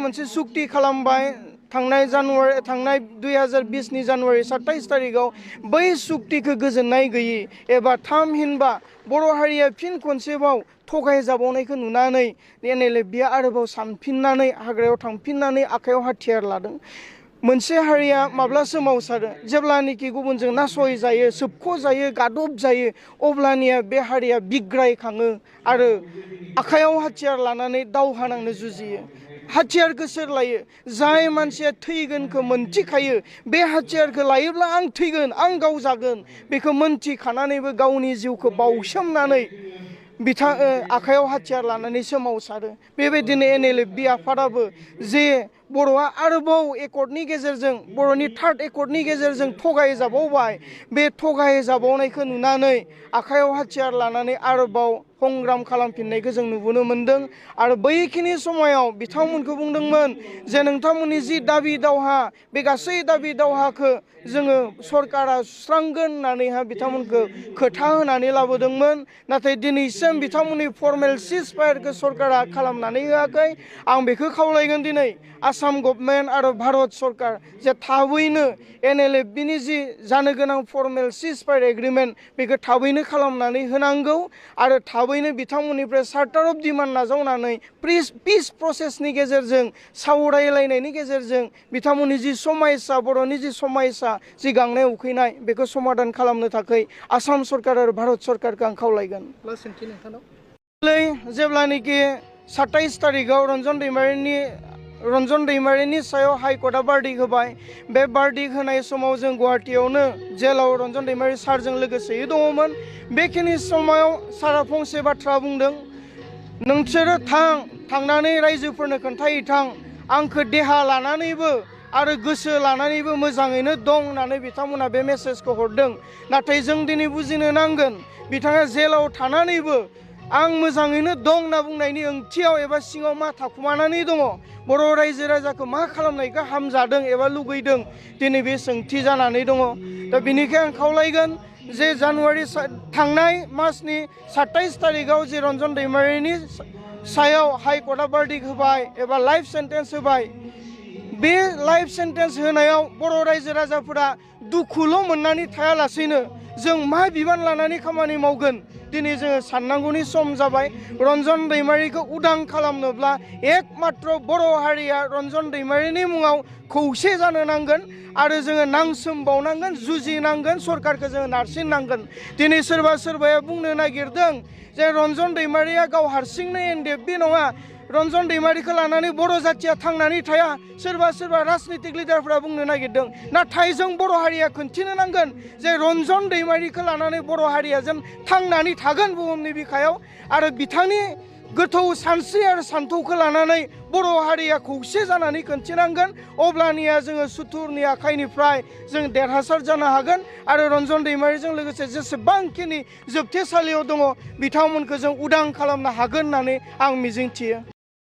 मोनसे सुक्ति खालामबाय थांनाय 2020 नि जानुवारि 27 तारिखाव बै सुक्तिखौ गोजोननाय गैयि एबा थामहिनबा बर' हारिया फिन खनसेबाव थगायजाबावनायखौ नुनानै NLFBआ आरोबाव सानफिननानै हाग्रायाव थांफिननानै आखायाव हाथियार लादों। मोनसे हारिया माब्ला सोमावसारो जेब्लानोखि गुबुनजों नासय जायो सोबख' जायो गादब जायो अब्लानिया बे हारिया बिग्रायखाङो आरो आखायाव हाथियार लानानै दावहा नांनो जुजियो। हाथियारखौ सोर लायो? जाय मानसिया थैगोनखौ मोनथिखायो बे हाथियारखौ लायोब्ला आं थैगोन आं गावजागोन बेखौ मोनथिखानानैबो गावनि जिउखौ बावसोमनानै आखायाव हाथियार लानानै सोमावसारो। बेबायदिनो NLFB आफादाबो जे बर'आ आरोबाव एकर्डनि गेजेरजों बर'नि थार्ड एकर्डनि गेजेरजों थगायजाबावबाय बे थगायजाबावनायखौ नुनानै आखायाव हाथियार लानानै आरोबाव संग्राम खालामफिननायखौ जों नुबोनो मोन्दों। आरो बैखिनि समायाव बिथांमोनखौ बुंदोंमोन जे नोंथांमोननि जि दाबि दावहा बे गासै दाबि दावहाखौ जोङो सरकारा सुस्रांगोन होननानैहा बिथांमोनखौ खोथा होनानै लाबोदोंमोन। नाथाय दिनैसिम बिथांमोननि फर्मेल सिजफायारखौ सरकारा खालामनानै होआखै। आं बेखौ खावलायगोन दिनै आसाम गभर्नमेन्ट आरो भारत सरकार जे थाबैनो NLFBनि जि जानो गोनां फर्मेल सिजफायार एग्रिमेन्ट बेखौ थाबैनो खालामनानै होनांगौ आरो थाबैनो बिथांमोननिफ्राय चार्टार अफ डिमान्ड नाजावनानै पिस प्रसेसनि गेजेरजों सावरायलायनायनि गेजेरजों बिथांमोननि जि समायसा बर'नि जि समायसा जि गांनाय उखैनाय बेखौ समाधान खालामनो थाखाय आसाम सरकार आरो भारत सरकारखौ आं खावलायगोन। जेब्लानोखि 27 तारिखाव रन्जन दैमारिनि सायाव हाइकर्टआ बार्डिक होबाय। बे बार्डिक होनाय समाव जों गुवाहाटीयावनो जेलाव रन्जन दैमारि सारजों लोगोसेयै दङमोन। बेखिनि समाव सारा फंसे बाथ्रा बुंदों, नोंसोरो थांनानै रायजोफोरनो खोन्थाहैथां आंखौ देहा लानानैबो आरो गोसो लानानैबो मोजाङैनो दं होननानै बिथांमोना बे मेसेजखौ हरदों। नाथाय जों दिनै बुजिनो नांगोन बिथाङा जेलाव थानानैबो आं मोजाङैनो दं होनना बुंनायनि ओंथियाव एबा सिङाव मा थाखुमानानै दङ बर' रायजो राजाखौ मा खालामनायखौ हामजादों एबा लुगैदों दिनै बे सोंथि जानानै दङ। दा बेनिखायनो आं खावलायगोन जे थांनाय मासनि 27 तारिखाव जे रन्जन दैमारिनि सायाव हाइकर्टआ बार्डिक होबाय एबा लाइफ सेन्टेन्स होबाय बे लाइफ सेन्टेन्स होनायाव बर' रायजो राजाफोरा दुखुल' मोननानै थायालासेनो जों मा बिबान लानानै खामानि मावगोन दिनै जोङो साननांगौनि सम जाबाय। रन्जन दैमारिखौ उदां खालामनोब्ला एकमात्र बर' हारिया रन्जन दैमारिनि मुङाव खौसे जानो नांगोन आरो जोङो नांसोमबावनांगोन जुजिनांगोन सरकारखौ जोङो नारसिननांगोन। दिनै सोरबाया बुंनो नागिरदों जे रन्जन दैमारिया गाव हारसिंनो NLFB नङा रन्जन दैमारिखौ लानानै बर' जाथिया थांनानै थाया सोरबा राजनितिक लिडारफोरा बुंनो नागिरदों। नाथाय जों बर' हारिया खोन्थिनो नांगोन जे रन्जन दैमारिखौ लानानै बर' हारिया जेन थांनानै थागोन बुहुमनि बिखायाव आरो बिथांनि गोथौ सानस्रि आरो सान्थौखौ लानानै बर' हारिया खौसे जानानै खोन्थिनांगोन। अब्लानिया जोङो सुथुरनि आखाइनिफ्राय जों देरहासार जानो हागोन आरो रन्जन दैमारिजों लोगोसे जेसेबांखिनि जोबथेसालियाव दङ बिथांमोनखौ जों उदां खालामनो हागोन होननानै आं मिजिंथियो।